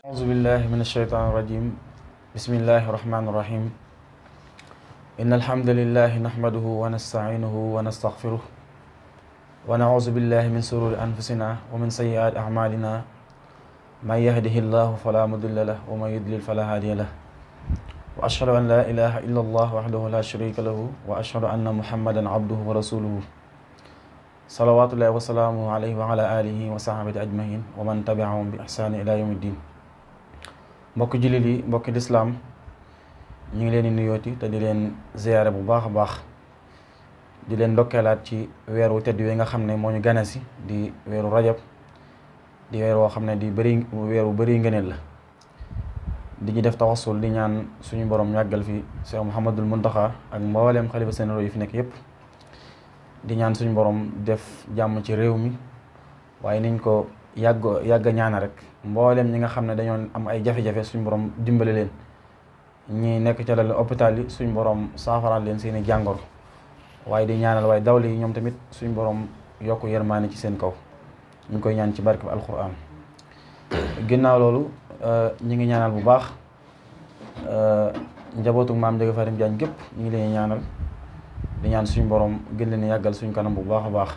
أعوذ بالله من الشيطان الرجيم بسم الله الرحمن الرحيم إن الحمد لله نحمده ونستعينه ونستغفره ونعوذ بالله من شرور أنفسنا ومن سيئات أعمالنا من يهده الله فلا مضل له ومن يضلل فلا هادي له وأشهد أن لا إله إلا الله وحده لا شريك له وأشهد أن محمدا عبده ورسوله صلوات الله وسلامه عليه وعلى آله وصحبه أجمعين ومن تبعهم بإحسان إلى يوم الدين. mbokki jullit yi mbokki lislaam ñu ngi leen di nuyooti te di leen ziyaare bu baax a baax di leen ndokkeelaat ci weeru tedd wi nga xam ne moo ñu gane si di weeru rajab di weer woo xam ne di weeru bëri ngëneel la di ñu def tawassul di ñaan suñu borom yàggal fi Cheikh Mouhamadul Muntaxa ak mbooleem xalifa généraux yi fi nekk yépp di ñaan suñu borom def jàmm ci réew mi waaye niñ ko yàgg ñaana rek mboolem ñi nga xam ne dañoo am ay jafe-jafe suñu borom dimbale leen ñi nekk ca lal hôpital yi suñu borom saafaraal leen seeni jàngoro waaye di ñaanal waaye dawli yi ñoom tamit suñu borom yokk yërmaane ci seen kaw ñu ngi koy ñaan ci barke bi alquran. ginnaaw loolu ñi ngi ñaanal bu baax njabootu maam Ndiaga Fatim Diagne gépp ñu ngi leen ñaanal di ñaan suñu borom gën leen yàggal suñu kanam bu baax a baax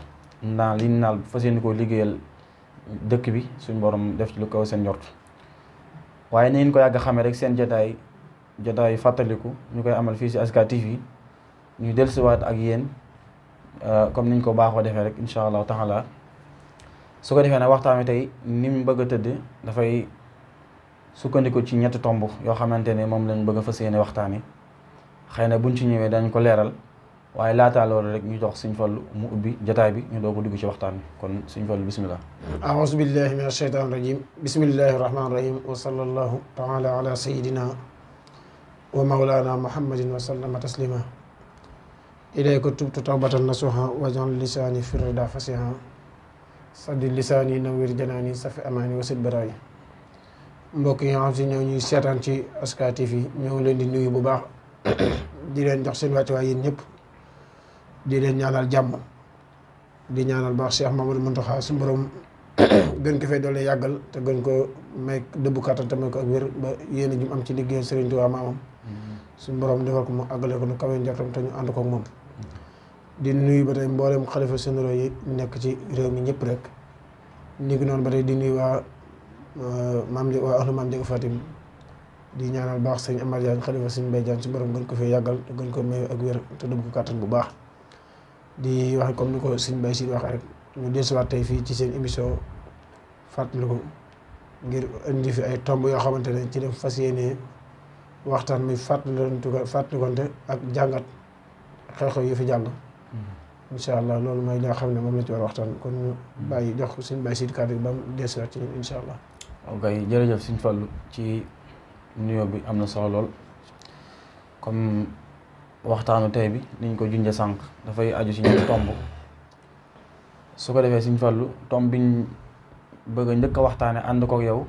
ndax liñ naal fas yéene koo liggéeyal dëkk bi suñ borom def ci lu kaw seen njort waaye ni ngeen ko yàgg a xamee rek seen jotaay fàttaliku ñu koy amal fii si Azka TV ñu dellusiwaat ak yéen comme niñ ko baaxoo defee rek incha allahu taala su ko defee nag waxtaan wi tey ni mu bëgg a tëdd dafay sukkandiku ci ñetti tomb yoo xamante ne moom lañ bëgg a fas yéene waxtaani xëy na buñ ci ñëwee dañ ko leeral waaye laataa loolu rek ñu jox Sëñ Fallu mu ubbi jotaay bi ñu doog a dugg ci waxtaan bi kon Sëñ Fallu bismillah. aouzu billahi min asheytaan rajim bismillahi rahmani rahim wa sallallahu taala ala sayidina wa maulana muhammadin wa sallama taslima ilayka tubtu tawbatan nasuha wajal lisaani firrida fasiha saddi lisaani nawir janaani safi amaani wa sid barayi mbokk yi nga xam si ñëw ñuy seetaan ci Azka TV ñoo ngi leen di nuyu bu baax di leen jox seen wàccuwaay yéen ñëpp di leen ñaanal jàmm di ñaanal baax Cheikh Mamadou Muntaxa su borom gën ko fee doole yàggal te gën ko may dëbbu kàttan te may ko ak wér ba yéen a jum am ci liggéey Serigne Touba maamam suñu borom defal ko mu àggale ko nu kawe njortam te ñu ànd ko ak moom di nuyu ba tey mboolem xalifa généraux yi nekk ci réew mi ñëpp rek ñu ngi noonu ba tey di nuyu waa ahlu maam Ndiaga Fatim di ñaanal baax sëñ Amar Diagne xalifa sëñ Mbaye Diagne su borom gën ko fee yàggal te gën ko may ak wér te dëbbu ko kàttan bu baax di wax comme ni ko sëñ Baye si waxee rek ñu dellusiwaat tey fii ci seen émission fàttaliku ngir indi fi ay tomb yoo xamante ne ci dem fas yéene waxtaan muy fàttalikonte ak jàngat xew-xew yi fi jàll. incha allah loolu mooy li nga xam ne moom la ci war a waxtaan kon ñu bàyyi jox ko sëñ Baye si kàddu gi ba mu dellusiwaat ci ñun incha allah. ok jërëjëf Sëñ Fallu ci nuyoo bi am na solo lool comme. waxtaanu tey bi niñ ko junjee sànq dafay aju ci ñetti tomb su ko defee Sëñ Fallu tomb biñ bëgg a njëkk a waxtaane ànd kook yow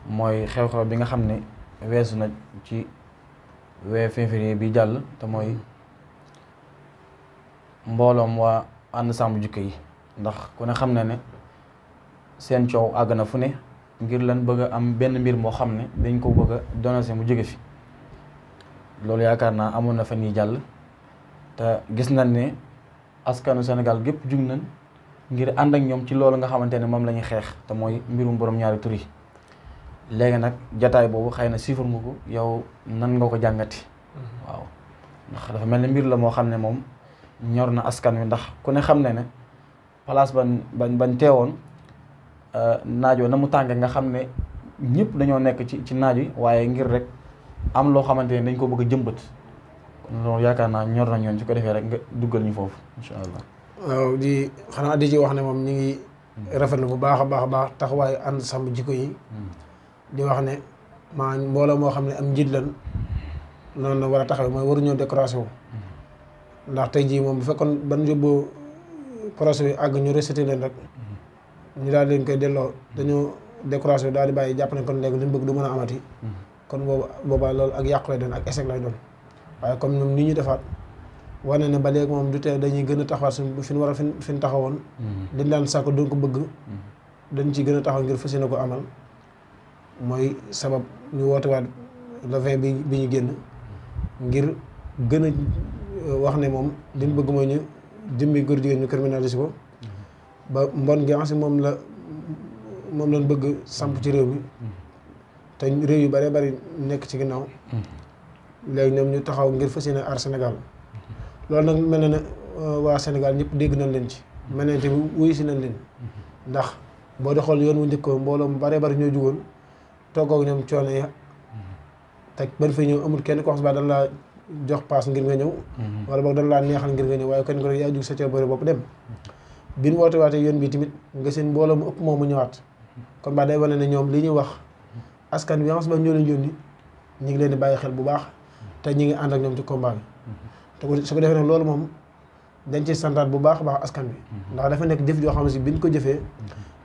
mooy xew-xew bi nga xam ne weesu na ci février bi jàll te mooy mbooloom waa ànd sàmm jikko yi ndax ku ne xam ne ne seen coow àgg na fu ne ngir lan bëgg a am benn mbir moo xam ne dañ ko bëgg a donase mu jóge fi loolu yaakaar naa amoon na fan yi jàll te gis nañ ne askanu Sénégal gépp jug nañ ngir ànd ak ñoom ci loolu nga xamante ne moom la ñuy xeex te mooy mbirum borom ñaari tur yi léegi nag jataay boobu xëy na siifar nga ko yow nan nga ko jàngati waaw ndax dafa mel ne mbir la moo xam ne moom ñor na askan wi ndax ku ne xam ne place bañ teewoon naajoo na mu tànge nga xam ne ñëpp dañoo nekk ci naaj wi waaye ngir rek am loo xamante ne dañ ko bëgg a jëmbat kon loolu yaakaar naa ñor na ñoon su ko defee rek nga duggal ñu foofu incha allah. waaw di xanaa di ci wax ne moom ñu ngi rafetlu bu baax a baax taxawaayu ànd sàmm jikko yi di wax ne mbooloo moo xam ne am njiit lan noonu la war a taxawee mooy waruñoo décoration ndax tey jii moom bu fekkoon ban yóbbu procès bi àgg ñu rejeté leen rek ñu daal di leen koy delloo dañoo décoration daal di bàyyi jàpp ne kon léegi li ñu bëgg du mën a amati kon boobaa loolu ak yàqu lay doon ak échec lay doon waaye comme ñoom ni ñu defaat wane ne ba léegi moom du tee dañuy gën a taxawaat suñ fi ñu war a fi ñu taxawoon liñ daan sàkk doon ko bëgg dañ ci gën a taxaw ngir fas yéene ko amal mooy sabab ñu wootewaat le 20 bi ñu génn ngir gën a wax ne moom liñ bëgg mooy ñu jëmmi góor jigéen ñu criminalisé ko ba mbon gi si moom lañ bëgg samp ci réew mi te réew yu bëree bëri nekk ci ginnaaw léegi ñoom ñu taxaw ngir fas yéene aar Sénégal loolu nag mel na ne waa Sénégal ñëpp dégg nañ leen ci mel na te wuyu si nañ leen ndax boo di xool yoon wu njëkk mbooloo mu bëree bëri ñoo jugoon toggoog ñoom coono ya te ban fa ñëw amul kenn ko xam dañ laa jox paas ngir nga ñëw wala boog dañ laa neexal ngir nga ñëw waaye kenn ko rek yaa jug sa coobare bopp dem bi ñu woote waatee yoon bi tamit nga seen mbooloo mu ëpp moom mu ñëwaat kon ba day wane ne ñoom li ñuy wax askan bi nga xam ne ñoo leen yónni ñu ngi leen di bàyyi xel bu baax te ñu ngi ànd ak ñoom ci combat bi te su ko defee nag loolu moom dañ ci santaat bu baax a baax askan bi ndax dafa nekk jëf joo xam ne si bi ñu ko jëfee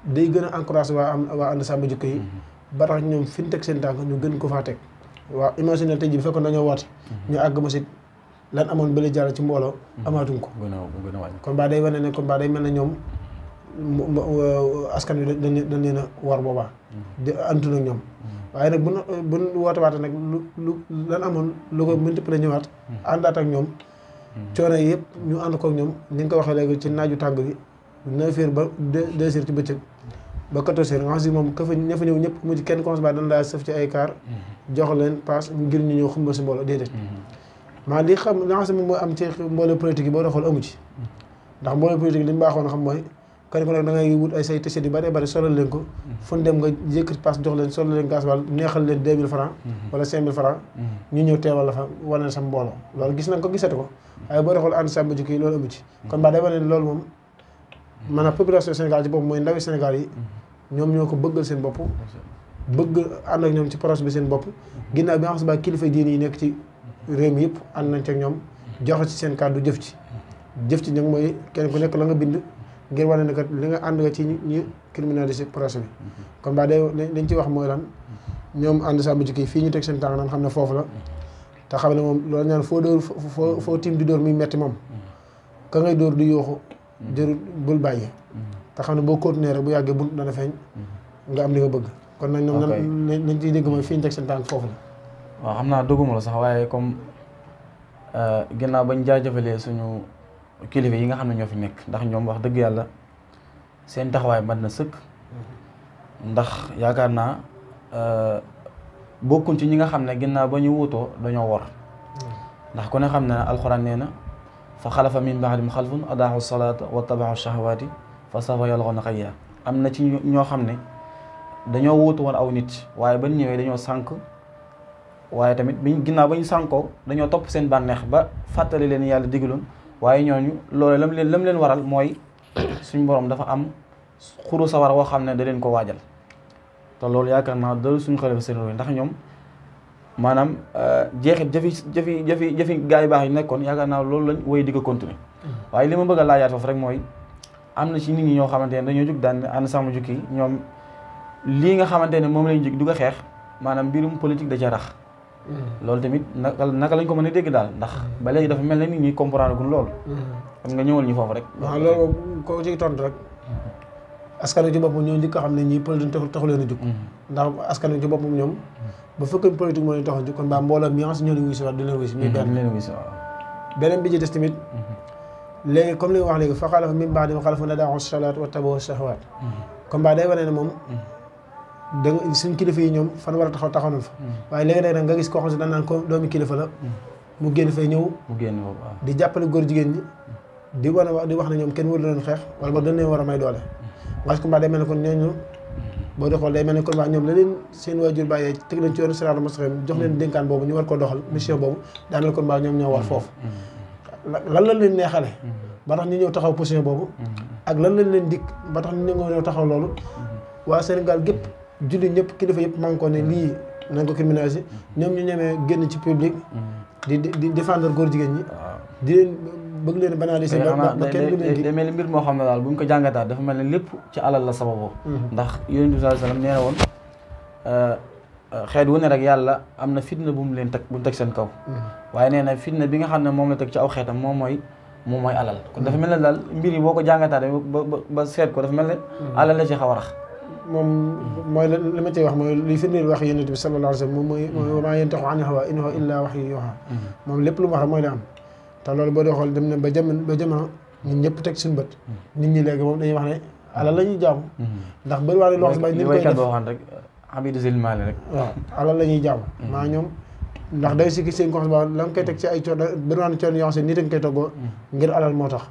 day gën a encouragé waa ànd sàmm jikko yi ba tax ñoom fi ñu teg seen tànk ñu gën ko faa teg waaw imagine tey jii bu fekkoon dañoo woote ñu àgg ma si lan amoon bële jàll ci mbooloo amaatuñ ko kon baa day wane ne kon baa day mel ne ñoom askan wi dañ leen a war boobaa di antu nag ñoom waaye nag buñ woote waate nag lu lan amoon lu ko multiplier ñëwaat àndaat ak ñoom coono yi yëpp ñu ànd ko ak ñoom ni nga ko waxee léegi ci naaju tàng bi 9 heures ba 2 heures ci bëccëg ba 14 heures nga xam si moom ka fa ña fa ñëw ñëpp mu ci kenn commencé ba dañ laa sëf ci ay kaar jox leen paas ngir ñu ñëw xumbal si mbooloo déedéet maa li xam nga xam si moom mooy am ci mbooloo politique yi boo doon xool amu ci ndax mbooloo politique yi li mu baaxoon xam mooy kenn ku nekk da ngay wut ay say t-shirt yu bari bari solal leen ko fu ñu dem nga yëkkati paas jox leen solal leen gasoil neexal leen 2000 francs wala 5000 francs ñu ñëw teewal la fa wane sa mbooloo loolu gis nañ ko gisati ko waaye boo doon xool ànd sàmm jikko yi loolu amu ci kon ba day wane ne loolu moom maanaam population Sénégal ci bopp mooy ndawi Sénégal yi ñoom ñoo ko bëggal seen bopp bëgg ànd ak ñoom ci projet bi seen bopp ginnaaw bi nga xam ne kilifa diine yi nekk ci réew mi yëpp ànd nañ ci ak ñoom joxe ci seen kàddu jëf ci nag mooy kenn ku nekk la nga bind ngir wane ne kat li nga ànd nga ci ñu criminaliser projet bi kon ba day liñ ci wax mooy lan ñoom ànd sàmm jikko yi fii ñu teg seen tànk nan xam ne foofu la te xam ne moom loolu ñaan foo dóor foo tiim di dóor muy metti moom ka ngay dóor di yooxu jërul bul bàyyi te xam ne boo continuer rek bu yàggee bunt dana feeñ nga am li nga bëgg kon nag ñoom nañ ciy dégg mooy fii ñu teg seen tànk foofu la waaw xam naa dëgguma la sax waaye comme ginnaaw bañ jaajëfalee suñu kilifa yi nga xam ne ñoo fi nekk ndax ñoom wax dëgg yàlla seen taxawaay mat na sëkk ndax yaakaar naa bokkuñ ci ñi nga xam ne ginnaaw ba ñu wuutoo dañoo war ndax ku ne xam ne alxuraan nee na fa xalafa min ba'dihim xalfun adaa'u salaata wa tabaxu shahawaati fa sawfa yalqawna xayya am na ci ñoo xam ne dañoo wuutu woon aw nit waaye ba ñëwee dañoo sànk waaye tamit ginnaaw ba ñu sànkoo dañoo topp seen bànneex ba fàttali leen yàlla digaloon waaye ñooñu loolu lam leen waral mooy suñ borom dafa am xuru sawar woo xam ne da leen ko waajal te loolu yaakaar naa dal suñu xale seen roy ndax ñoom maanaam jeexit jëfi gaa yu baax yi nekkoon yaakaar naa loolu lañ woy di ko continuer waaye li ma bëgg a laajaat foofu rek mooy am na ci nit ñi ñoo xamante ne dañoo jug daan ànd sàmm jikko yi ñoom lii nga xamante ne moom lañ jug du ko xeex maanaam mbirum politique da ca rax loolu tamit naka lañ ko mën a dégg daal ndax ba léegi dafa mel ne nit ñi comprendre gun loolu kon nga ñëwal ñu foofu rek waaw loolu ko ci tontu rek askan wi ci boppam ñoo njëkk a xam ne ñii politique taxu leen a jug ndax askan wi ci boppam ñoom ba fekkee politique moo leen tax a jug kon baa mbooloo mi ñoo leen wuy si waat di leen wuy si muy beneen bi ci des tamit léegi comme li nga wax léegi fa xalafa min ba'dihim xalfun adaa'u salaata wa tabaa'u shahawaat comme baa day wane ne moom da nga suñ kilifa yi ñoom fan war a taxaw nañ fa waaye léegi nag nga gis koo xam ne dañ naan ko doomi kilifa la mu génn fay ñëw di jàppale góor jigéen ñi di wax ne ñoom kenn waru leen xeex wala boog dañ leen war a may doole nga ko mbaa day mel ne kon ñooñu boo di xool day mel ne kon mbaa ñoom la leen seen waajur bàyyee teg leen ci yoonu siraatal mustaqiim jox leen dénkaan boobu ñu war koo doxal mission boobu daa mel kon mbaa ñoom ñoo war foofu lan lañ leen neexale ba tax ñu ñëw taxaw position boobu ak lan lañ leen dikk ba tax ñu ñëw taxaw loolu waa Sénégal gépp julli ñëpp kilifa yëpp man ko ne lii nañ ko criminaliser ñoom ñu ñemee génn ci public di défendre góor jigéen ñi di leen bëgg leen banaliser ba kenn du leen day mel ni mbir moo xam ne daal bu ñu ko jàngataat dafa mel ne lépp ci alal la sababoo ndax Yonent bi sallallahu alayhi wasallam nee na woon xeet wu ne rek yàlla am na fitna bu mu leen teg bu mu teg seen kaw waaye nee na fitna bi nga xam ne moom la teg ci aw xeetam moom mooy alal kon dafa mel ne daal mbir yi boo ko jàngataatee ba seet ko dafa mel ne alal la ci xaw a rax moom mooy li ma ciy wax mooy li firndeel wax Yonent bi sallallahu alayhi wasallam moom mooy maa yantiqu anil hawaa in huwa illaa wahyun yuuhaa moom lépp lu mu wax mooy la am te loolu boo dee xool dem na ba jamono ñun ñëpp teg suñu bët nit ñi léegi moom dañuy wax ne alal la ñuy jaamu ndax bëri waa ne loo xam ne nit koy def rek abidu zil maali rek waaw alal la ñuy jaamu maa ñoom ndax day sikki seen ko xam la nga koy teg ci ay coono bëri waa ne coono yoo xam ne nit a nga koy toggoo ngir alal moo tax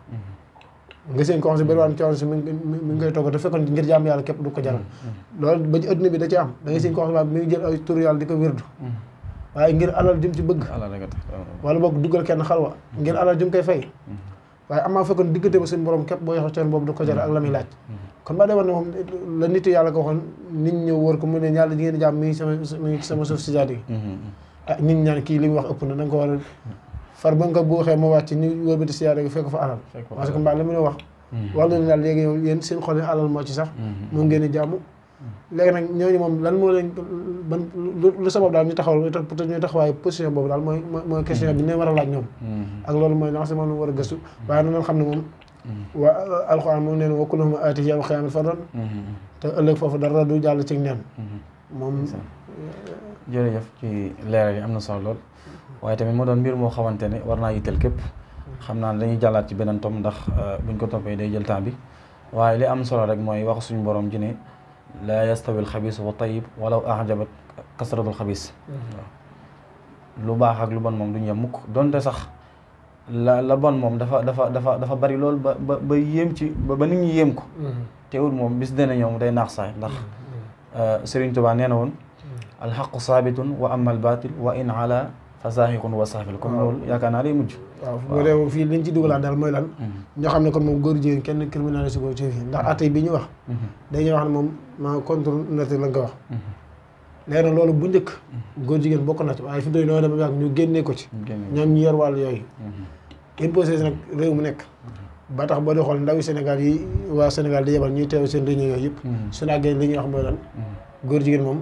nga seen ko xam ne bëri waa ne coono si mi ngi koy toggoo te fekkoon ngir jaamu yàlla képp du ko jaral loolu ba ci adduna bi da ci am da ngay seen ko xam ne mi ngi jël ay tur yàlla di ko wérdu waaye ngir alal jëm ci bëgg wala boog duggal kenn xalwa ngir alal jëm koy fay waaye amaa fekkoon diggante ba suñu borom képp boo yox coono boobu du ko jaral ak la muy laaj kon ba dee war ne moom la nit yàlla ko waxoon nit ñëw wër ko mu ne yàlla di ngeen jàmm mi ngi sama suuf si jaadi gi nit ñaan kii li mu wax ëpp na da nga ko war a far ba nga ko buuxee ma wàcc ñu wëlbati si jaadi gi fekk fa alal parce que mbaa la mu ne wax na ne daal léegi yow yéen seen xol alal moo ci sax moom ngeen di jàmm léegi nag ñooñu moom lan moo leen ban lu sabab daal ñu taxawal peut-être ñu taxawaay position boobu daal mooy question bi ne war a laaj ñoom ak loolu mooy lancé moom la war a gëstu waaye na xam ne moom waa alxuraan moom nee na wa kulluhum aatihi yawmal qiyaamati fardan te ëllëg foofu dara du jàll ci neen moom jërëjëf ci leeral yi am na solo lool waaye tamit moo doon mbir moo xamante ne war naa yitteel képp xam naa ne dañuy jàllaat ci beneen tom ndax buñ ko toppee day jël temps bi waaye li am solo rek mooy wax suñu borom ji ne laa yastawi alxabiis wa tayyib walaw ajabat kasratul xabiis lu baax ak lu bon moom duñu yem mukk donte sax la bon moom dafa bari lool ba yéem ci ba nit ñi yéem ko teewul moom bis dina ñëw day naax saay ndax Sëriñ Tuubaa nee na woon alxaqu saabitun wa amma albaatil wa in ala fa zaahiqun wa saafil comme loolu yaakaar naa day mujj waaw boo dee fii liñ ci dugalaat daal mooy lan ñoo xam ne kon moom góor jigéen kenn criminalisé ko ci fii ndax atay bi ñu wax dañuy wax ne moom ma contre nature lañ ko wax léegi nag loolu bu njëkk góor jigéen bokk na ci waaye fi doy noo dem ak ñu génnee ko ci ñoom ñu yor wàllu yooyu imposé nag réew mu nekk ba tax boo di xool ndawi Sénégal yi waa Sénégal di yebal ñuy teew seen réunion yooyu yëpp su naggee li ñuy wax mooy lan góor jigéen moom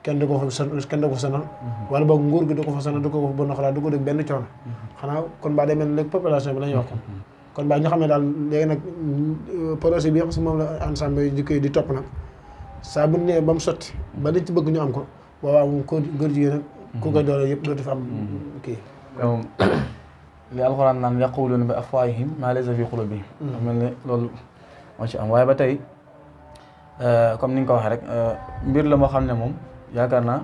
kenn du ko fa sonal wala boog nguur gi du ko fa sonal du ko fa bon xalaat du ko dégg benn coono xanaa kon baa day mel ne léegi population bi la ñuy wax kon baa ñu xam ne daal léegi nag projet bi nga xam si moom la ensemble jikko yi di topp nag saa bu nee ba mu sotti ba dañ ci bëgg ñu am ko waaw moom ko góor jigéen nag ku koy doole yëpp dootu fa am kii li alxuraan naan yaquluuna bi afwaahihim maa laysa fi quluubihim mel ne loolu moo ci am waaye ba tey comme ni nga ko waxee rek mbir la moo xam ne moom yaakaar naa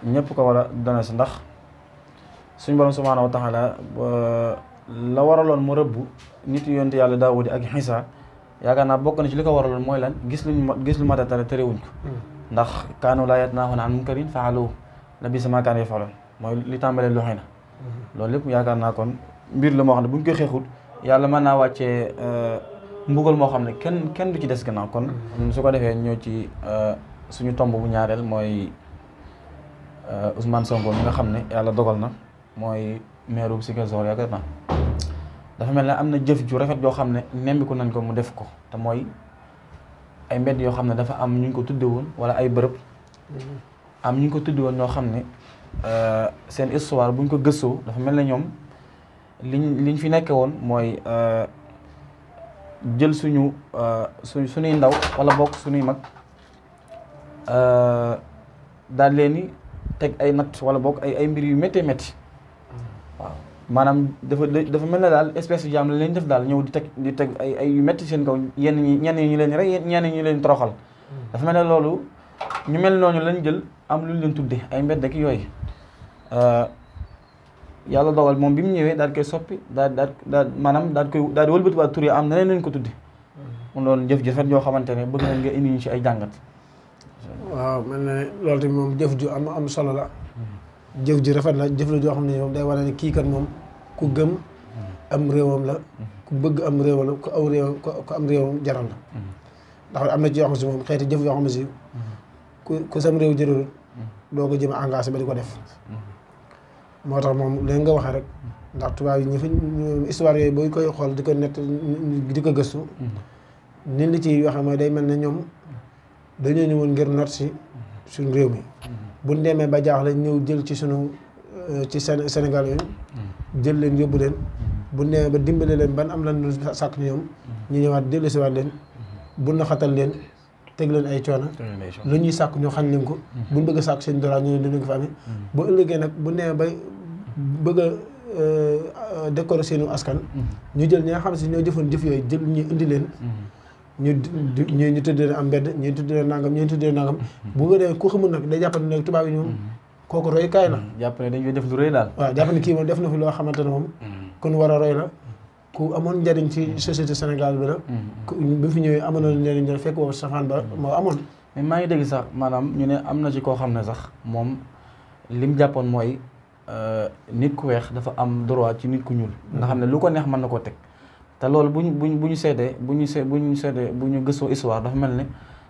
ñëpp ko war a dana si ndax suñ borom subhaanahu wa taala la waraloon mu rëbb nit yonent yàlla Daawuda ak Iisaa yaakaar naa bokk na ci li ko waraloon mooy lan gis lu mat a tere terewuñ ko ndax kaanu laa yanhaawna an munkarin fa'aluuhu labiisa maa kaanu yaf'aluun mooy li tàmbalee loxi na loolu lépp yaakaar naa kon mbir la moo xam ne bu ñu ko xeexul yàlla mën naa wàccee mbugal moo xam ne kenn du ci des gannaaw kon su ko defee ñoo ci suñu tomb bu ñaareel mooy Ousmane Sonko mi nga xam ne yàlla dogal na mooy maire bu Ziguinchor yaakaar naa dafa mel ne am na jëf ju rafet yoo xam ne nemmiku nañ ko mu def ko te mooy ay mbedd yoo xam ne dafa am ñu ko tudde woon wala ay bërëb am ñu ko tudde woon ñoo xam ne seen histoire buñ ko gëstoo dafa mel ne ñoom liñ fi nekke woon mooy jël suñuy ndaw wala bokk suñuy mag daal leen ni teg ay natt wala bokk ay mbir yu méttee métti waaw maanaam dafa mel ne daal espèce yu jaam la leen def daal ñëw di teg ay yu métti seen kaw ñenn ñi ñu leen rek ñenn ñi leen toroxal dafa mel ne loolu ñu mel noonu lañ jël am lu ñu leen tudde ay mbedd ak yooyu yàlla dogal moom bi mu ñëwee daal koy soppi daal maanaam daal di wëlbatiwaat tur yi am neneen lañ ko tudde mu doon jëf-jëfet yoo xamante ne bëgg nañ nga indi ñu ci ay jàngat waaw mel na loolu tamit moom jëf ju am solo la jëf ji rafet la jëf la joo xam ne moom day wane ne kii kat moom ku gëm am réewam la ku bëgg am réewam la ku am réewam jaral la ndax am na ci yoo xam si moom xeeti jëf yoo xam ne si ku sam réew jëralul doo ko jëm a engagé ba di ko def moo tax moom leen nga waxee rek ndax tubaab yi ñu fi histoire yooyu booy koy xool di ko nett di ko gëstu nit li ci waxe mooy day mel ne ñoom dañoo ñëwoon ngir not si suñu réew mi buñ demee ba jaaxle ñëw jël ci sunu ci Sénégal yooyu jël leen yóbbu leen buñ demee ba dimbale leen ban am lan lu sàkk ñoom ñu ñëwaat dellu si waat leen bu na xatal leen teg leen ay coono lu ñuy sàkk ñoo xañ leen ko buñ bëgg a sàkk seen dollar ñu ne dinañ ko fa amee bu ëllëgee nag bu nee bay bëgg a décorer seenu askan ñu jël ñi nga xam si ñoo jëfoon jëf yooyu jël ñu indi leen ñu tuddee leen am mbedd ñu tuddee leen nangam ñu tuddee leen nangam bu ko dee ku xamul nag day jàpp ne tubaab yi ñoom kooku roy kaay la jàpp ne dañ koy def lu rëy daal waaw jàpp ne kii moom def na fi loo xamante ne moom kon war a roy la ku amoon njëriñ ci société Sénégal bi la bi fi ñëwee amoon na njëriñ fekk boobu safaan ba moo amoon mais maa ngi dégg sax maanaam ñu ne am na ci koo xam ne sax moom lim jàppoon mooy nit ku weex dafa am droit ci nit ku ñuul nga xam ne lu ko neex mën na koo teg te loolu bu ñu seetee bu ñu gëstoo histoire dafa mel ne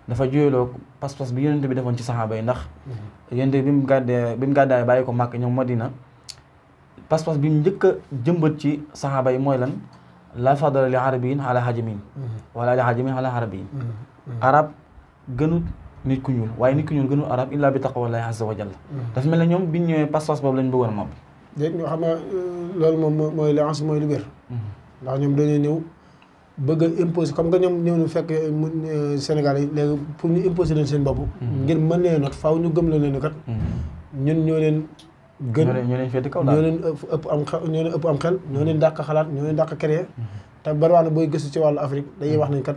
dafa juyeloo pas-pas bi yonente bi defoon ci saxaaba yi ndax yonente bi mu gàddaay bàyyi ko Màkk ñëw Madina pas-pas bi mu njëkk a jëmbat ci saxaaba yi mooy lan la fadala li arabiyin ala hajamin wala li hajamin ala arabiyin arab gënut nit ku ñuul waaye nit ku ñuul gënul arab illa bi taqwallahi azza wa jalla dafa mel ne ñoom biñ ñëwee pas-pas boobu lañ bëggoon a mab léegi ñoo xam ne loolu moom mooy li mooy lu wér ndax ñoom dañoo ñëw bëgg a imposer comme que ñoom ñëw ñu fekk Sénégal yi léegi pour ñu imposer leen seen bopp ngir mën leen not faaw ñu gëm leen kat ñun ñoo leen gën ñoo leen féete kaw ñoo leen ëpp am xel ñoo leen dàq xalaat ñoo leen dàq créer te bariwaana booy gëstu ci wàllu Afrique dañuy wax nañ kat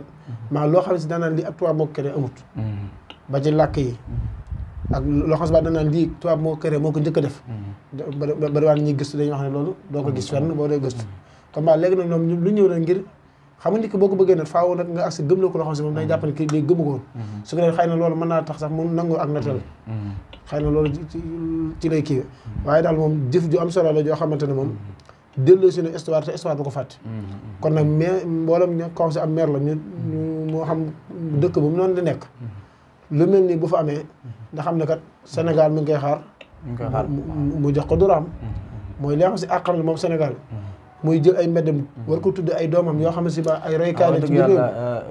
maa loo xam ne si daanaan lii ak tubaab moo ko créer amut ba ci làkk yi ak loo xam si ba danaan lii tubaab moo ko créer moo ko njëkk a def bariwaana ñuy gëstu dañuy wax ne loolu doo ko gis fenn boo dee gëstu comme ba léegi nag ñoom lu ñëw na ngir xam nga nit ki boo ko bëggee nag faaw nag nga agsi gëm la ko loo xam si moom day jàpp ne kii léegi gëmu ko woon su ko defee xëy na loolu mën naa tax sax mu nangu ak nattal xëy na loolu ci lay kii waaye daal moom jëf ju am solo la joo xamante ne moom delloo si ne histoire te histoire bu ko fàtte kon nag mais mboolem ña conseil am maire la ñu moo xam dëkk bu mu noonu di nekk lu mel nii bu fa amee nga xam ne kat Sénégal mi ngi koy xaar mu jox ko duraam mooy li nga xam si àqam la moom Sénégal muy jël ay mbeddam war ko tudd ay doomam yoo xam ne si ba ay roykaay la ci biir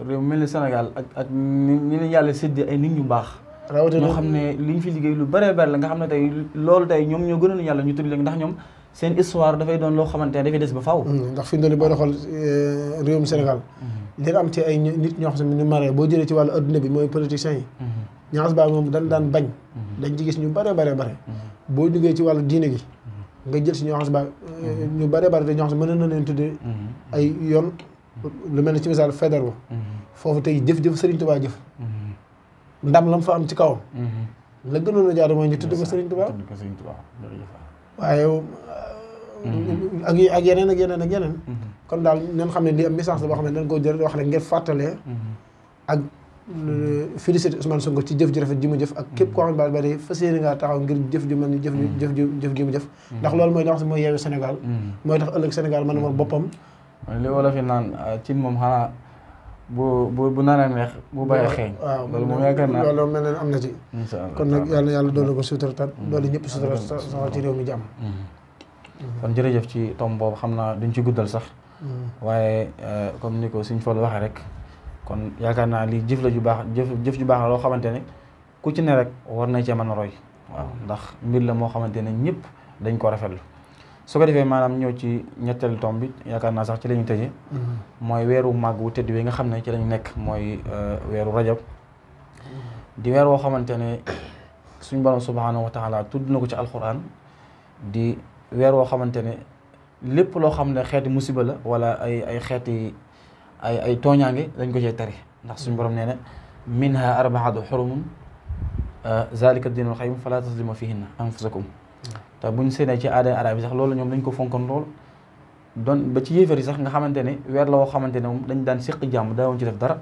réew mel ni Sénégal ak ñi leen yàlla séddi ay nit ñu baax rawatina ñoo xam ne li ñu fi liggéey lu bëree bëri la nga xam ne tey loolu tey ñoom ñoo gënoon yàlla ñu tudd leen ndax ñoom seen histoire dafay doon loo xamante ne dafay des ba faaw ndax fi mu ne boo doon xool réewum Sénégal leen am ci ay nit ñoo xam ne ñu maree boo jëlee ci wàllu adduna bi mooy politiciens yi ñaas baa moom daan bañ dañ ci gis ñu bare boo duggee ci wàllu diine gi nga jël si ñoo xam ba ñu bare te ñoo xam mën na leen tuddee ay yoon lu mel ne ci misaal fédéral foofu tey jëf Serigne Touba jëf ndam lam fa am ci kawam la gënoon a jaadu mooy ñu tudd ko Serigne Touba waaye ak yeneen kon daal nañ xam ne lii am message la boo xam ne dañ koo jël wax rek ngir fàttalee ak félicité Ousmane Sonko ci jëf ju rafet ji mu jëf ak képp koo xam ne ba day fas yéene ngaa taxaw ngir jëf ju mel ni jëf ji mu jëf ndax loolu mooy li nga xam ne mooy yeewu Sénégal mooy tax ëllëg Sénégal mën a moom boppam li wala fi naan cin moom xanaa bu naree neex bu bàyyi xeeñ waaw loolu moom yaakaar naa loolu mel ne am na ci kon nag yàlla doolu ko sutura tat doolu ñëpp sutura saxal ci réew mi jàmm kon jërëjëf ci tom boobu xam naa duñ ci guddal sax waaye comme ni ko suñ Fallu waxee rek kon yaakaar naa lii jëf la ju baax jëf ju baax la loo xamante ne ku ci ne rek war na cee mën a roy waaw ndax mbir la moo xamante ne ñëpp dañ ko rafetlu su ko defee maanaam ñëw ci ñetteelu tomb bi yaakaar naa sax ci la ñu tëjee mooy weeru màgg wu tëdd wi nga xam ne ci lañu nekk mooy weeru rajab di weer woo xamante ne suñ borom subhaanahu wa taala tudd na ko ci alquran di weer woo xamante ne lépp loo xam ne xeeti musiba la wala ay xeeti ay tooñaange dañ ko cee tere ndax suñu borom nee na minha arbaatu xurumun zalika diinul xayyim fala taslimu fihinna anfusakum te buñ seenee ci aada arab yi sax loolu ñoom dañ ko fonkoon lool doon ba ci yéefar yi sax nga xamante ne weer la woo xamante ne moom dañ daan séq jàmm daawoon ci def dara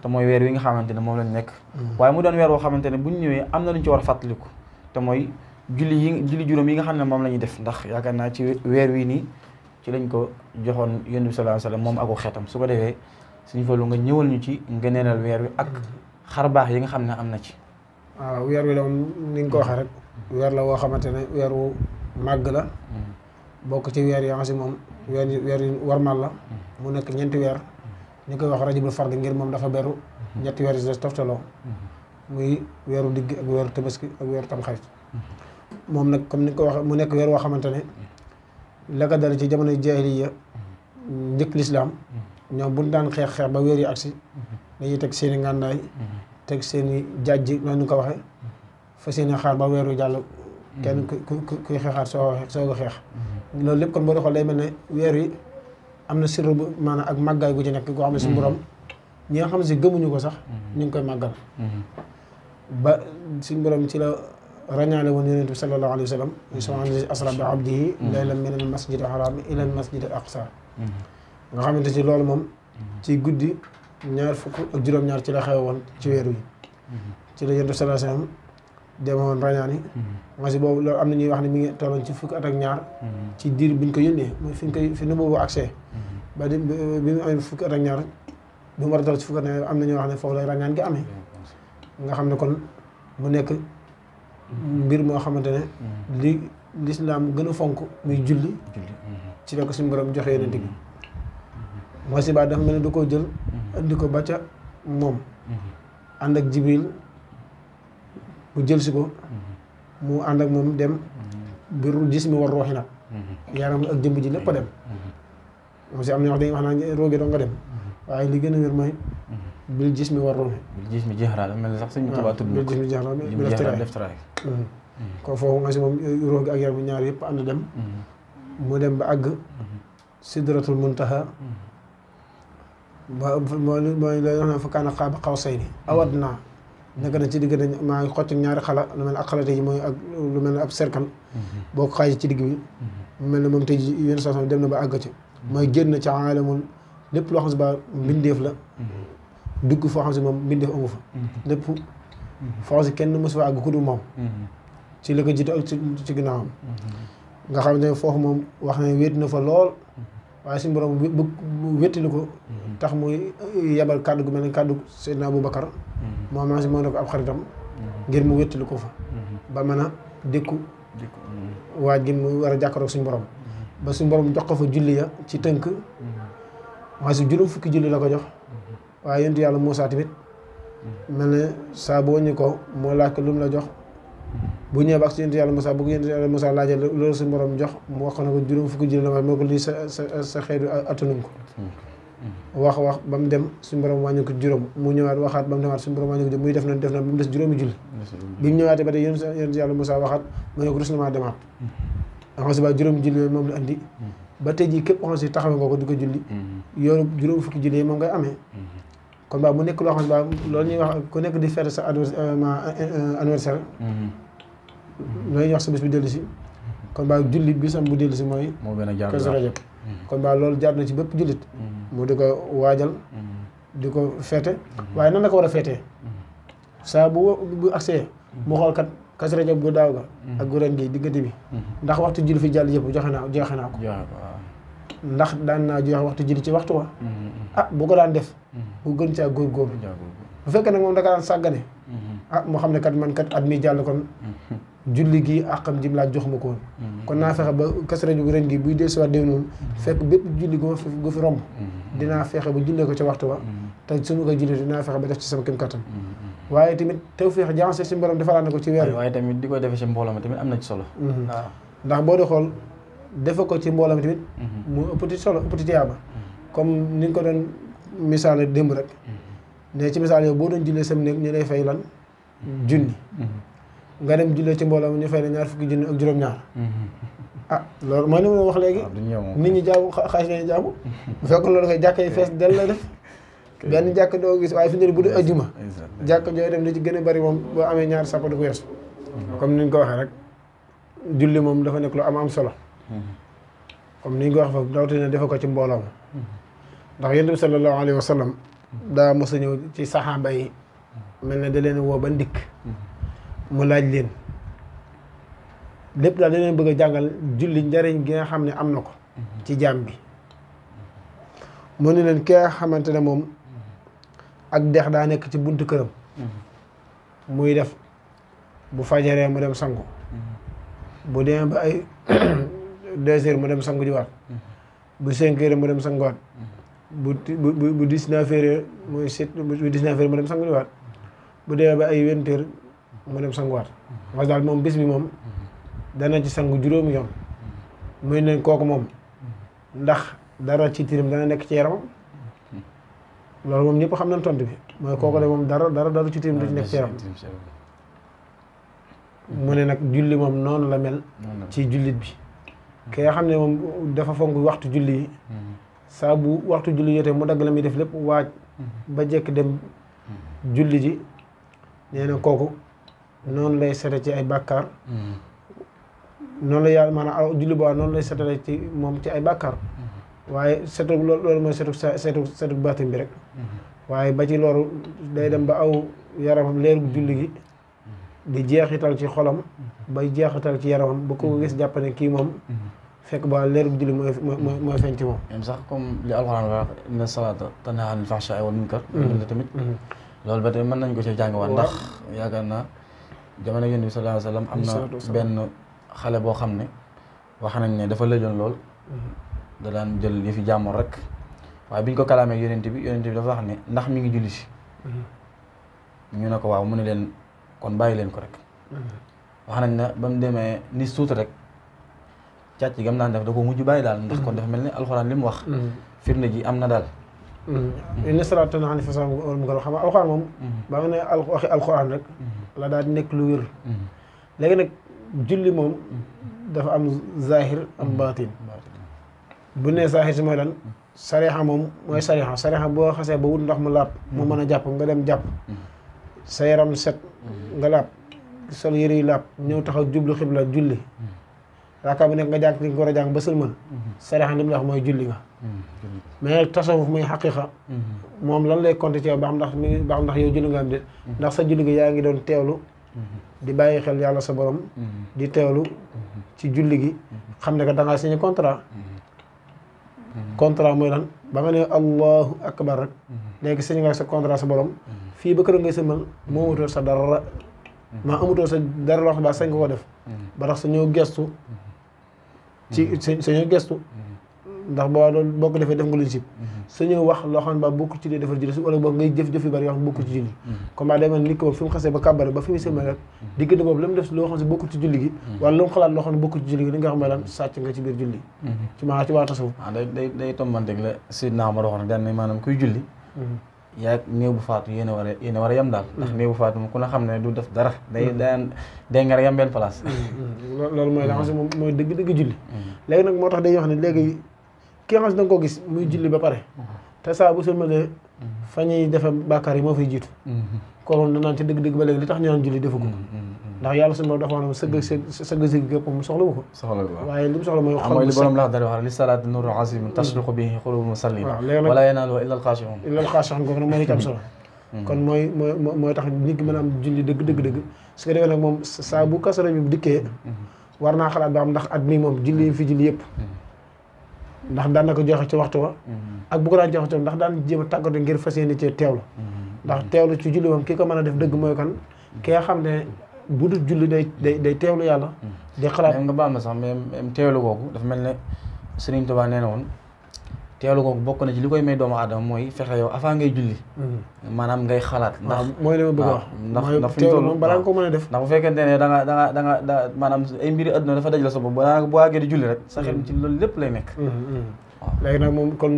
te mooy weer wi nga xamante ne moom lañ nekk waaye mu doon weer woo xamante ne buñ ñëwee am na lu ñu ci war a fàttaliku te mooy julli juróom yi nga xam ne moom la ñuy def ndax yaakaar naa ci weer wi nii ci lañ ko joxoon yonent bi sallallahu alayhi wasallam moom ako xeetam su ko defee suñu Fallu nga ñëwal ñu ci ngëneelal weer wi ak xar baax yi nga xam ne am na ci waaw weer wi la moom ni nga ko waxee rek weer la woo xamante ne weer wu màgg la bokk ci weer yi nga xam moom weer yu warmal la mu nekk ñeenti weer ñu koy wax rajabul fard ngir moom dafa beru ñetti weer yi des toftaloo muy weeru digg ak weeru tabaski ak weeru tamxarit moom nag comme ni ko wax mu nekk weer woo xamante ne la ko dal ci jamono jaahiliya njëkk lislaam ñoom buñ daan xeex ba weer yi agsi dañuy teg seeni ngànnaay teg seeni jàjj noonu ñu ko waxee fa seeni xaar ba weeru jàll kenn kuy xeexaat soo ko xeex loolu lépp kon boo di xool day mel ne weer yi am na sirru bu maanaam ak màggaay gu ci nekk goo xam ne suñu borom ñi nga xam ne si gëmuñu ko sax ñu ngi koy màggal ba suñu borom ci la rañaale woon yonent bi sallallahu alayhi wa sallam subhaana asra bi abdihi laylan min al masjid al haram ila al masjid al aqsa nga xamante ci loolu moom ci guddi 26 ci la xew woon ci weer wi ci la yonent bi sallallahu alayhi wa sallam demoon rañaani nga si boobu loolu am na ñuy wax ne mi ngi tolloon ci fukki at ak ñaar ci diir bi ñu ko yónnee mooy fi nu boobu accès ba di bi mu amee fukki at ak ñaar bi mu war a toll ci fukki at ak ñaar am na ñoo wax ne foofu lay rañaan gi amee nga xam ne kon mu nekk mbir moo xamante ne li lislaam gën a fonk muy julli ci la ko suñu borom joxe yonent bi moo si ba dafa mel ne du koo jël indi ko ba ca moom ànd ak jibril mu jël si ko mu ànd ak moom dem biru gis mi war rooxi nag yaram ak jëmb ji lépp a dem moom si am na wax dañuy wax naa roogi doo nga dem waaye li gën a wér mooy bil gis mi war rooxi bil gis mi jeexaraal mel ni sax suñu tubaab tudd bil gis mi jeexaraal mi def taraay kon foofu nga si moom roogi ak yaram bi ñaar yëpp ànd dem mu dem ba àgg sidratul muntaha ba mooy lay wax ne fa kaana qaaba qawsayni aw adnaa nekk na ci diggante maa ngi xocc ñaari xala lu mel ne ak xala tey ji mooy ak lu mel ne ab cercle boo ko xaaj ci digg bi mu mel ne moom tey ji yenn saa dem na ba àgg ci mooy génn ci aalamul lépp loo xam si ba mbindeef la dugg foo xam si moom mbindeef amu fa lépp foo xam si kenn mosu fa àgg ku dul moom ci la ko jiite ak ci ginnaawam nga xam ne foofu moom wax ne wéet na fa lool waaye suñu borom bu wéttali ko tax muy yebal kàddu gu mel ne kàddu Seydina Aboubacar moom maa si moo ne ko ab xaritam ngir mu wéttali ko fa ba mën a dékku waaj gi mu war a jàkkaroog suñu borom ba suñu borom jox ko fa julli ya ci tënk maa si juróom fukki julli la ko jox waaye yonent yàlla Muusaa tamit mel ne saa boo ñu ko moo laaj ko lu mu la jox bu ñëwee ba ak si yonent yàlla Muusaa bu ko yonent yàlla Muusaa laajee loolu suñu borom jox mu wax ko ne ko juróom fukki julli la ma moo ko lii sa xeetu attanuñ ko wax ba mu dem suñu borom wàññi ko juróom mu ñëwaat waxaat ba mu demaat suñu borom wàññi ko juróom muy def na ba mu des juróomi julli bi mu ñëwaatee ba tey yonent yàlla Muusaa waxaat mu ne ko rus na maa demaat xam si ba juróomi julli yooyu moom la andi ba tey jii képp xam si taxawee nga ko di ko julli yoonu juróom fukki julli yi moom ngay amee kon ba mu nekk loo xam ne ba loolu ñuy wax ku nekk di fête sa anniversaire loolu ñuy wax sa bés bi dellu si kon ba julli bisam bu dellu si mooy Kazu Rajab kon ba loolu jaar na ci bépp jullit mu di ko waajal di ko feete waaye nan la ko war a feetee saa bu agsee mu xool kat Kazu Rajab gu daaw ga ak gu ren gi diggante bi ndax waxtu julli fi jàll yëpp joxe naa ko ndax daan naa joxe waxtu julli ci waxtu wa bu ko daan def bu gën caa góorgóorlu bu fekkee nag moom da ka daan sàggane moo xam ne kat man kat at mi jàll kon julli gi àqam jim laaj jox ma ko woon kon naa fexe ba Kazu Rajab ren gi buy dellusiwaat déw noonu fekk bépp julli gu fi romb dinaa fexe ba jullee ko ca waxtu wa te su ma ko julli dinaa fexe ba def ci sama kem kattan waaye tamit tawfeex jaxase si borom defalaat na ko ci weer waaye tamit di ko defee ci mbooloo mi tamit am na ci solo waaw ndax boo di xool defe ko ci mbooloo mi tamit mu ëppati solo ëppati tiyaaba comme ni nga ko doon misaale démb rek ne ci misaal yow boo doon jullee sam néeg ñu lay fay lan junni nga dem jullee ci mbooloo mi ñu fay la 20 junni ak juróom-ñaar loolu mooy li ma wax léegi nit ñi jaamu xaalis lañu jaamu bu fekkoon loolu koy jàkka yi fees del la def benn jàkk doo gis waaye fi mu bu dee ajjuma jàkk jooy dem li ci gën a bari moom boo amee ñaari sàppa du ko weesu comme ni ñu ko waxee rek julli moom dafa nekk lu am solo comme ni ñu ko wax fa rawatina defe ko ci mbooloo ndax yonent bi sallallahu alayhi wa sallam daa mos a ñëw ci saxaaba yi mel ne da leen woo ba ndikk mu laaj leen lépp daal da leen bëgg a jàngal julli njariñ gi nga xam ne am na ko ci jaam bi mu ne leen ki nga xamante ne moom ak dex daa nekk ci buntu këram muy def bu fajaree mu dem sangu bu demee ba ay 2 heures mu dem sangu jiwaat bu 5 heures mu dem sanguwaat bu 19 heures mooy 7 bu 19 heures mu dem sangu jiwaat bu dee ba ay 20 heures mu dem sanguwaat wax daal moom bis bi moom dana ci sangu juróomi yoon muy ne kooku moom ndax dara ci tirim dana nekk ci yaramam loolu moom ñëpp xam nañ tontu bi mooy kooku de moom dara ci tirim du ci nekk ci yaramam mu ne nag julli moom noonu la mel ci jullit bi ki nga xam ne moom dafa fonk waxtu julli yi saa bu waxtu julli jotee mu dagg la muy def lépp waaj ba jekk dem julli ji nee na kooku noonu lay sete ci ay bàkkaar noonu la yàlla maanaam julli booba noonu lay setale ci moom ci ay bàkkaar waaye setu loolu mooy setu baatin bi rek waaye ba ci loolu day dem ba aw yaramam leeru julli gi di jeexital ci xolam bay jeexital ci yaramam ba ko gis jàpp ne kii moom fekk ba leeru julli mooy feeñ ci moom même sax comme li alxuraan wax inna salaata tanhaa anil fahshaa'i wal munkar la tamit loolu ba tey mën nañ ko ci jàngiwaat ndax yaakaar naa jamono Yonent bi sallallahu alayhi wa sallam am na benn xale boo xam ne wax nañ ne dafa lëjoon lool da daan jël yëfi jàmbur rek waaye biñ ko kalaamee Yonent bi dafa wax ne ndax mi ngi julli si ñu ne ko waaw mu ne leen kon bàyyi leen ko rek wax nañ ne ba mu demee ni suuta rek càcc gam naan def da ko mujj bàyyi daal ndax kon dafa mel ni alxuraan li mu wax firnde ji am na daal inna salaata tanhaa anil fahshaa'i wal munkar xam nga alxuraan moom ba nga ne waxi alxuraan rek la daal di nekk lu wér léegi nag julli moom dafa am zahir am baatin bu nee zahir si mooy lan sarixa moom mooy sarixa boo xasee ba wut ndox mu laab mu mën a jàpp nga dem jàpp sa yaram set nga laab sol yëre yu laab ñëw taxaw jublu xibla julli raaka bu nekk nga jàng li nga war a jàng ba sëlmal sarixa li mu wax mooy julli nga mais tasawuf muy xaqiqa moom lan lay compter ci yow ba xam ndax yow julli nga am de ndax sa julli gi yaa ngi doon teewlu di bàyyi xel yàlla sa borom di teewlu ci julli gi xam ne que da ngaa signé contrat mooy lan ba nga ne allahu akbar rek léegi signé nga sa contrat sa borom fii ba kër ngay sëlmal moo wutoo sa dara maa amutoo sa dara loo xam ne sañ nga ko def ba tax sa ñëw gestu sa ñëw gestu ndax boo loolu boo ko defee def nga luñ sib sa ñëw wax loo xam ne ba bokk ci di defar julli si wala boog ngay jëf-jëf yu bari yoo xam ne bokk ci julli comme ba day mel nit ki boobu fi mu xasee ba kàbbare ba fi mu sëlmal rek diggante boobu la mu def loo xam ne bokk ci julli gi wala lu mu xalaat loo xam ne bokk ci julli gi li nga xam ne lan sàcc nga ci biir julli ci maa ci waa tasawuf day tombanteeg la Seydina Omar waxoon daan ne maanaam kuy julli yaa néew bu faatu yéen a war a yem daal ndax néew bu faatu moom ku ne xam ne du def dara day nga yem benn place loolu mooy la xam ne moom mooy dëgg julli léegi nag moo tax dañuy wax ne léegi ki nga xam ne da nga ko gis muy julli ba pare te saa bu sëlmalee fa ñuy defe bàkkaar yi moo fay jiitu kooku danaan ci dëgg-dëgg ba léegi li tax ñu naan julli defu ko ndax yàlla suñu borom dafa wax ne sëgg gépp mu soxla wu ko waaye li mu soxla mooy xol li borom la dara wax li salaatu nuurun aziim tasriqu bihi quluubul musalliin wala yanaaluhu illa al-xaashi'uun kooku nag mooy li ci am solo kon mooy tax nit ki mën a am julli dëgg su ko defee nag moom saa bu Kazu Rajab bi dikkee war naa xalaat ba am ndax at mi moom julli yi fi julli yëpp ndax daan na ko joxe ci waxtu wa ak bu ko daan joxe ci ndax daan jéem a tàggatu ngir fas yéene ci teewlu ndax teewlu ci julli moom ki ko mën a def dëgg mooy kan ki nga xam ne bu dul julli day teewlu yàlla di xalaat même nga baal ma sax même teewlu googu dafa mel ne Sëriñ Tuubaa nee na woon teewlu googu bokk na ci li koy may doomu aadama mooy fexe yow avant ngay julli maanaam ngay xalaat ndax mooy li ma bëgg a wax ndax fi teewlu moom balaa nga ko mën a def ndax bu fekkente ne da nga maanaam ay mbiri àdduna dafa daj la sa bopp ba daanaka boo àggee di julli rek sa xel ci loolu lépp lay nekk waaw léegi nag moom kon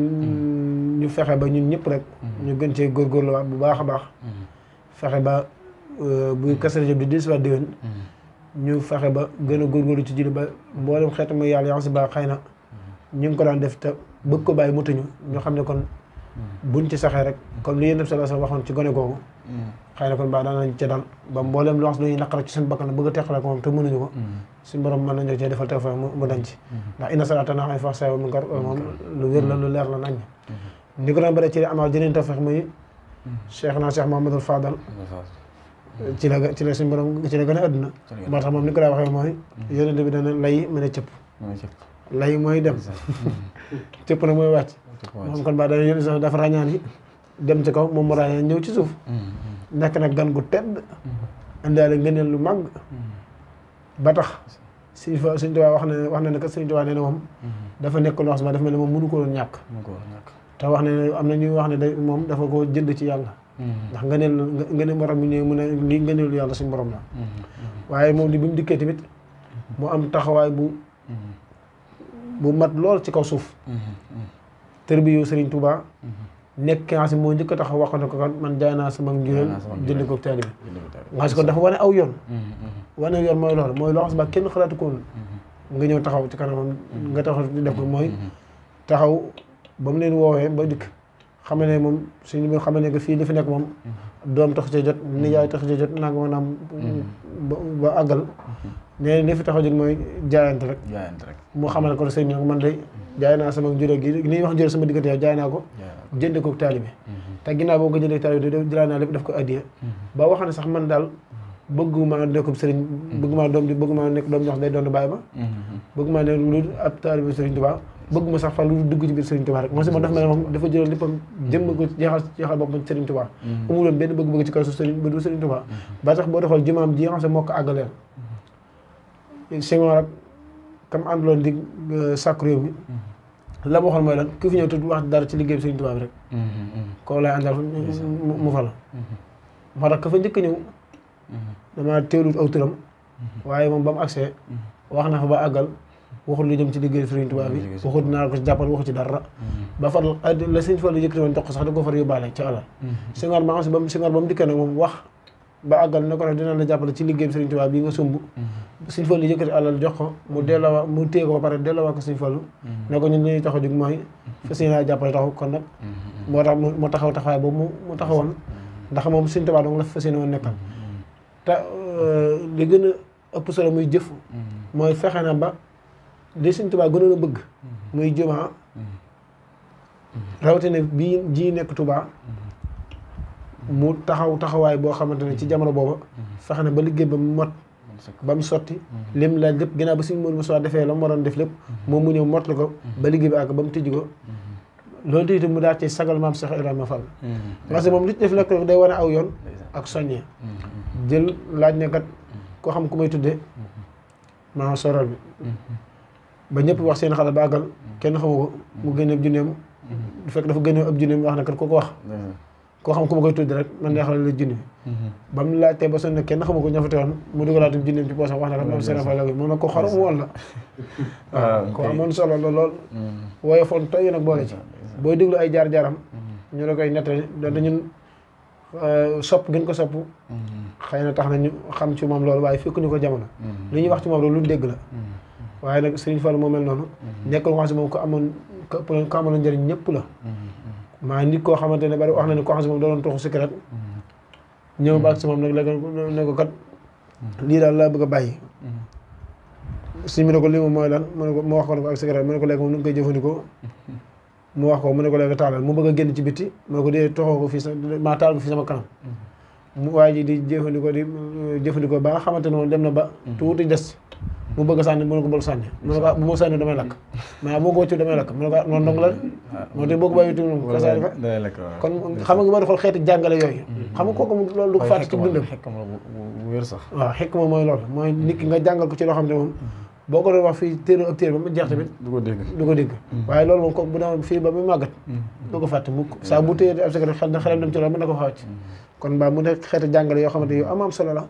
ñu fexe ba ñun ñëpp rek ñu gën cee góorgóorluwaat bu baax a baax fexe ba bu Kazu Rajab di dellusiwaat déwén ñu fexe ba gën a góorgóorlu ci julli ba mboolem xeetu mooy yàlla si baax xëy na ñu ngi ko daan def te bëgg ko bàyyi mutuñu ñu xam ne kon buñ ci saxee rek comme li Yonent bi sallallahu alayhi wasallam waxoon ci gone googu xëy na kon baa daan nañ ca dal ba mboolem lu wax lu ñuy naqara ci seen bakkan bëgg a teqale ko moom te mënuñu ko suñu borom mën nañu cee defal te fa mu dañ ci ndax inna salaata tanhaa anil fahshaa'i wal munkar moom lu wér la lu leer la nañ ni ko doon bëri ci amal jëneen tawfeex muy Cheikh Mouhamadul Fadal ci la suñu borom ci la gën a àdduna moo tax moom ni ko daa waxee mooy Yonent bi dana lay mën a cëpp lay mooy dem cëpp nag mooy wàcc moom kon baa dana yónni sax dafa ràññaan yi dem ci kaw moom mu ràññaan ñëw ci suuf nekk nag gan gu tedd indaale ngëneel lu màgg ba tax Sëñ Tuubaa wax na ne kat Sëñ Tuubaa nee na moom dafa nekk loo xam ne dafa mel ne moom mënu ko doon ñàkk te wax ne am na ñuy wax ne day moom dafa ko jënd ci yàlla ndax nga ne borom bi ñëw mu ne lii nga neelu yàlla suñu borom la waaye moom li bi mu dikkee tamit mu am taxawaay bu mat lool ci kaw suuf tërbiyu Sëriñ Tuubaa nekk ki nga xam ne moo njëkk a taxaw wax ne ko kan man jaay naa sama njuréel jënd ko taalibe bi nga xam ko dafa wane aw yoon wane yoon mooy loolu mooy loo xam ne kenn xalaatu ko woon nga ñëw taxaw ci kanamam nga taxaw di def ko mooy taxaw ba mu leen woowee ba dikk xam ne moom suñu xam ne que fii li fi nekk moom doom tax cee jot nijaay tax cee jot nanga maanaam ba àggal ne li fi tax a jóg mooy jaayante rek moo xamal ko sëñ bi nag man de jaay naa sama njurée gi li ñuy wax njurée sama diggante yow jaay naa ko jënd ko taalibe te ginnaaw boo ko jëndee taalibe jëlaat naa lépp daf ko addiya ba wax ne sax man daal bëgguma nekkum sëriñ bëgguma nekk doom jox day doon bàyyi ba bëgguma ne lu ab taalibe Sëriñ Tuubaa bëgguma sax fa lu dugg ci biir Sëriñ Tuubaa rek moom si moom dafa mel ne moom dafa jëloon léppam jëmm ko jeexal boppam ci Sëriñ Tuubaa amuloon benn bëgg-bëgg ci kaw suuf sëriñ ba du Sëriñ Tuubaa ba tax boo doxal jumaam ji nga xam ne moo ko àggaleel Senghor ak kam àndaloon di sàkku réew mi la ma waxoon mooy lan ku fi ñëw tudd wax dara ci liggéey bi Sëriñ Tuubaa bi rek koo lay àndal mu fa la moo tax ka fa njëkk a ñëw damaa teewlut aw turam waaye moom ba mu agsee wax na fa ba àggal waxul lu jëm ci liggéey Sëriñ Tuubaa bi waxut naa ko ci jàppal waxu ci dara ba far la Sëriñ Fallu yëkkati woon jox ko sax da ko far yóbbaale ci alal Senghor maa xam si ba mu dikkee nag moom wax ba àggal ne ko nag dina la jàppale ci liggéey bi Sëriñ Tuubaa bii nga sumb Sëriñ Fallu yëkkati alal jox ko mu delloo mu téye ko ba pare delloo ko Sëriñ Fallu ne ko ñun ñuy tax a jóg mooy fas yéene jàppale taxaw kon nag moo tax mu taxaw taxawaay boobu mu taxawoon ndax moom Sëriñ Tuubaa dong la fas yéene woon nekkal te li gën a ëpp solo muy jëf mooy fexe na ba li Sëriñ Tuubaa gënoon a bëgg muy jumaa rawatina bii ji nekk Tuubaa mu taxawaay boo xamante ne ci jamono booba fexe na ba liggéey ba mu mot ba mu sotti lim laaj lépp ginnaaw ba Sëriñ Moodu Mustafaa defee la mu waroon def lépp moom mu ñëw mottali ko ba liggéey bi àgg ba mu tijji ko loolu te itam mu daal ci sagal maam Cheikh Ibrahima Fall parce que moom li ci def lekk day wane aw yoon ak soññee jël laaj ne kat koo xam ku may tuddee maa sorol bi ba ñëpp wax seen xalaat ba àggal kenn xamu ko mu génne ab junneem du fekk dafa génne ab junneem wax ne kat koo ko wax koo xam ku ma koy tudd rek man neexal la junni ba mu laajtee ba sonn kenn xamu ko ña fa teewoon mu dugalaat ab junneem ci poosam wax ne kat moom seen fa la moom nag ko xorom woon la waaw ko amoon solo la lool woyofoon toy nag boole ci booy déglu ay jaar-jaaram ñu la koy nettali doonte ñun sopp gën ko sopp xëy na tax na ñu xam ci moom loolu waaye fekk ñu ko jamono li ñuy wax ci moom loolu lu dégg la waaye nag Sëriñ Fallu moo mel noonu nekkul ko xam si moom ko amoon njëriñ ñëpp la maa nit koo xamante ne bari wax na ne koo xam si moom doon toxu cigarette ñëw ba ak si moom nag léegi ne ko kat lii daal laa bëgg a bàyyi si mu ne ko lii moom mooy lan mu ne ko mu wax ko ne ko ak cigarette mu ne ko léegi moom nu ngi koy jëfandikoo mu wax ko mu ne ko léegi taalal mu bëgg a génn ci bitti mu ne ko dee toxoo ko fii sa maa taal ko fii sama kanam mu waaye ji di jëfandikoo ba nga xamante ne moom dem na ba tuuti des mu bëgg a sànni mu ne ko bul sànni mu ne ko bu ma sànni damay lakk mais moo ko wëccu damay lakk mu ne ko noonu dong la moo tax boo ko bàyyi tuuti moom kasaari fa kon xam nga boo di xool xeeti jàngale yooyu xam nga kooku loolu du ko fàtte ci dundam waaw xekk ma mooy loolu mooy nit ki nga jàngal ko ci loo xam ne moom boo ko doon wax fii téere ab téere ba mu jeex tamit du ko dégg waaye loolu moom ko bu ne fii ba mu màggat du ko fàtte mukk saa bu téye ab secret xelam dem ci loolu mën na ko xawacc kon ba mu nekk xeeti jàngale yoo xamante yu am solo la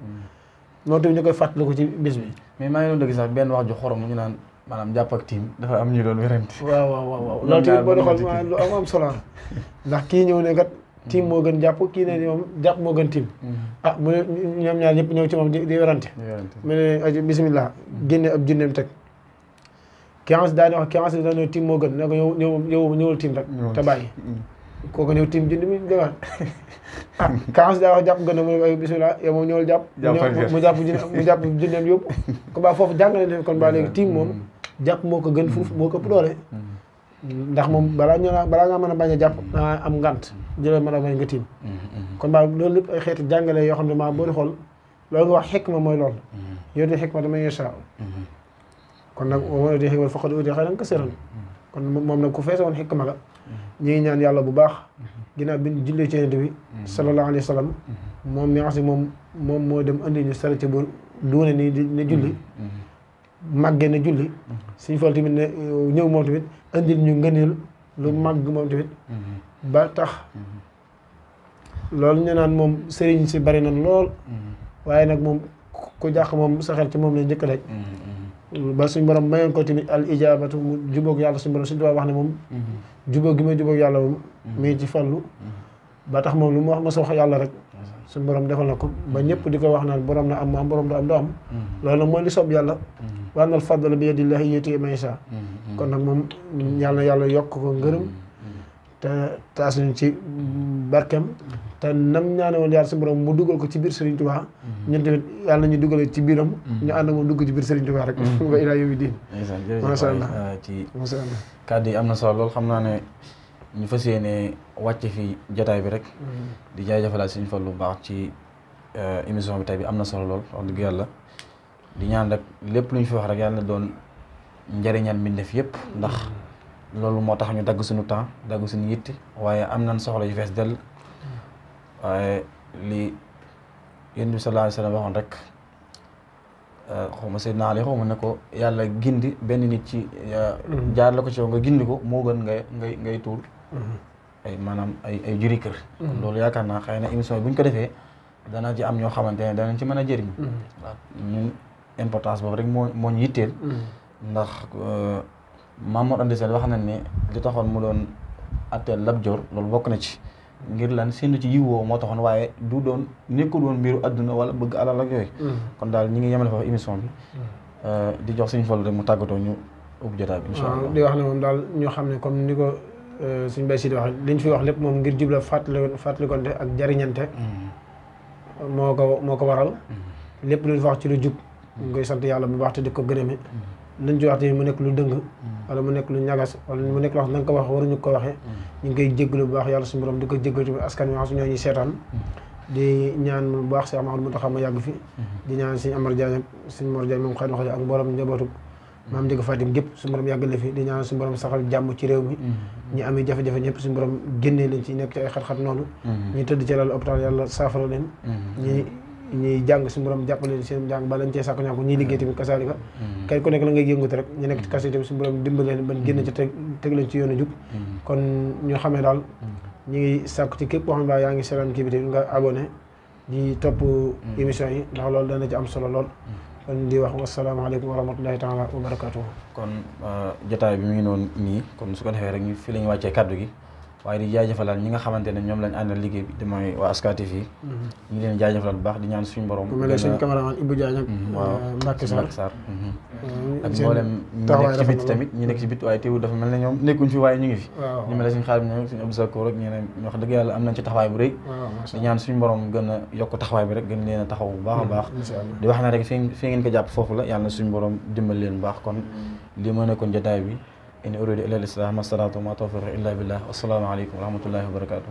moom tamit ñu koy fàttali ko ci bis bi mais maa ngi doon dégg sax benn wax ju xorom ñu naan maanaam jàpp ak tiim dafa am ñu doon wérante waaw loolu tamit boo di xool lu am solo la ndax kii ñëw ne kat tiim moo gën jàpp kii ne moom jàpp moo gën tiim mu ne ñoom ñaar ñëpp ñëw ci moom di wérante mu ne bismillah génne ab junneem teg kiance daani wax kiance dañoo tiim moo gën ne ko ñëwul tiim rek te bàyyi kooku ñëw tiim junni mi demaat kiance daa wax jàpp gën a mu ne bismillah yow moom ñëwul jàpp mu jàpp junneem yóbbu ko baa foofu jàngale ne kon baa léegi tiim moom jàpp moo ko gën fuuf moo ko ëpp doole ndax moom balaa ngaa mën a bañ a jàpp dangaa am ngant jëlee mën a bañ nga tiim kon baa loolu lépp ay xeeti jàngale yoo xam ne maa boo di xool loolu nga wax xikma mooy loolu yow di xikma damay yesa kon nag moo di xikma faqad uutiya xayran kasiiran kon moom nag ku feese woon xikma la ñu ngi ñaan yàlla bu baax ginnaaw bi ñu jullee ci Yonent bi sallallahu alayhi wa sallam moom mi nga xam ne moom moo dem andi ñu sara ci bu duune nii di julli màggee ne julli Sëñ Fallu tamit ne ñëw moom tamit indil ñu ngëneel lu màgg moom tamit ba tax loolu ñu naan moom sëriñ si bari na lool waaye nag moom ku jàq moom sa xel ci moom la njëkk a daj ba suñ borom mayoon ko tamit al ijaabatu mu jubóog yàlla suñ borom suñ tubaab wax ne moom jubóog gi may jubóog yàlla moom mi ngi ci Fallu ba tax moom lu mu wax ma sa wax yàlla rek suñ borom defal na ko ba ñëpp di ko wax naan borom na am mu am borom du am du am loolu nag mooy li soob yàlla wa anna al fadla bi yadillahi yu'tiihi man yashaa kon nag moom yàlla yokk ko ngërëm te taas ñu ci barkem te nam ñaane woon yàlla suñu borom mu dugal ko ci biir Serigne Touba ñun tamit yàlla ñu dugalee ci biiram ñu ànd moom dugg ci biir Serigne Touba rek ba ilaa yawmi diin masha Allah ci kàddu yi am na solo lool xam naa ne ñu fas yéene wàcc fi jotaay bi rek di jaajëfalaat Serigne Fallou bu baax ci émission bi tey bi am na solo lool wax dëgg yàlla di ñaan rek lépp lu ñu fi wax rek yàlla na doon njëriñal mbindeef yëpp ndax loolu moo tax ñu dagg suñu temps dagg suñu yitti waaye am nañ soxla yu fees dell waaye li Yonent bi sallallahu alayhi wa sallam waxoon rek xaw ma Seydina Ali xaw ma ne ko yàlla gindi benn nit ci jaar la ko ci yow nga gindi ko moo gën ngay tuur ay maanaam ay juri kër kon loolu yaakaar naa xëy na émission bi bu ñu ko defee dana ci am ñoo xamante ne danañ ci mën a jëriñ waaw ñun importance boobu rek moo ñu yitteel ndax Maam Mor Anta Sali wax nañ ne li taxoon mu doon atteel Lat Joor loolu bokk na ci ngir lan séntu ci yiwoo moo taxoon waaye du doon nekkul woon mbiru adduna wala bëgg alal ak yooyu kon daal ñi ngi yemale foofu émission bi di jox Sëñ Fallu rek mu tàggatoo ñu ubbi jotaay bi incha allah di wax ne moom daal ñoo xam ne comme ni ko suñ bay si di wax liñ fi wax lépp moom ngir jubla fàttalikonte ak jariñante moo ko waral lépp lu wax ci lu jub ñu koy sant yàlla bu baax te di ko gërëme luñ ci wax te mu nekk lu dëng wala mu nekk lu ñagas wala mu nekk loo xam na nga ko wax waruñu ko waxee ñu ngi koy jéggalu bu baax yàlla suñu borom di ko jéggalu tamit askan wi wax su ñoo ñuy seetaan di ñaan bu baax si Amadou Mountakha ma yàgg fi di ñaan suñu Amar Diagne ak suñu Mor Diagne moom xëy na ak mboolem njabootu maam Ndiaga Fatim gépp suñu borom yàggal la fi di ñaan suñu borom saxal jàmm ci réew mi ñi amee jafe-jafe ñëpp suñu borom génnee leen ci nekk ci ay xat-xat noonu ñi tëdd ci lal hôpital yàlla saafara leen ñuy jàng suñu borom jàppale leen seen jàng ba lañ cee sàkku ñaa ko ñiy liggéey tamit kasaalika kay ku nekk la ngay yëngutu rek ñu nekk ci kaso tamit suñu borom dimbal leen ban génn ci teg leen ci yoonu jub kon ñu xamee daal ñu ngi sàkku ci képp koo xam ne yaa ngi seetaan kii bi tamit nga abonné di topp émission yi ndax loolu dana ci am solo lool kon di wax wasalaamaaleykum wa rahmatullahi taala wa barakatuhu kon jotaay bi mu ngi noonu nii kon su ko defee rek ñu fi la ñu wàccee kaddu gi waaye di jaajëfalaat ñi nga xamante ne ñoom lañ àndal liggéey bi di mooy waa Aska TV yi ñu leen jaajëfalaat bu baax di ñaan suñu borom mel ne suñu cameraman Ibou Diagne ak Mbacke Sarr ak mboolem ñu nekk ci bit tamit ñu nekk ci bit waaye teewul dafa mel ne ñoom nekkuñ fi waaye ñu ngi fi ñu mel ne suñu xaalis ñoom suñu Abdou Sakour rek ñeneen wax dëgg yàlla am nañ ci taxawaay bu rëy di ñaan suñu borom gën a yokk taxawaay bi rek gën leen a taxaw bu baax a baax di wax na rek fi ngeen ko jàpp foofu la yàlla na suñu borom dimbal leen bu baax kon li ma nekkoon jotaay bi in uridu illa al-islaah ma stata'tu wa ma tawfiqi illa billah wa salaamu aleykum wa rahmatullahi wa barakatuh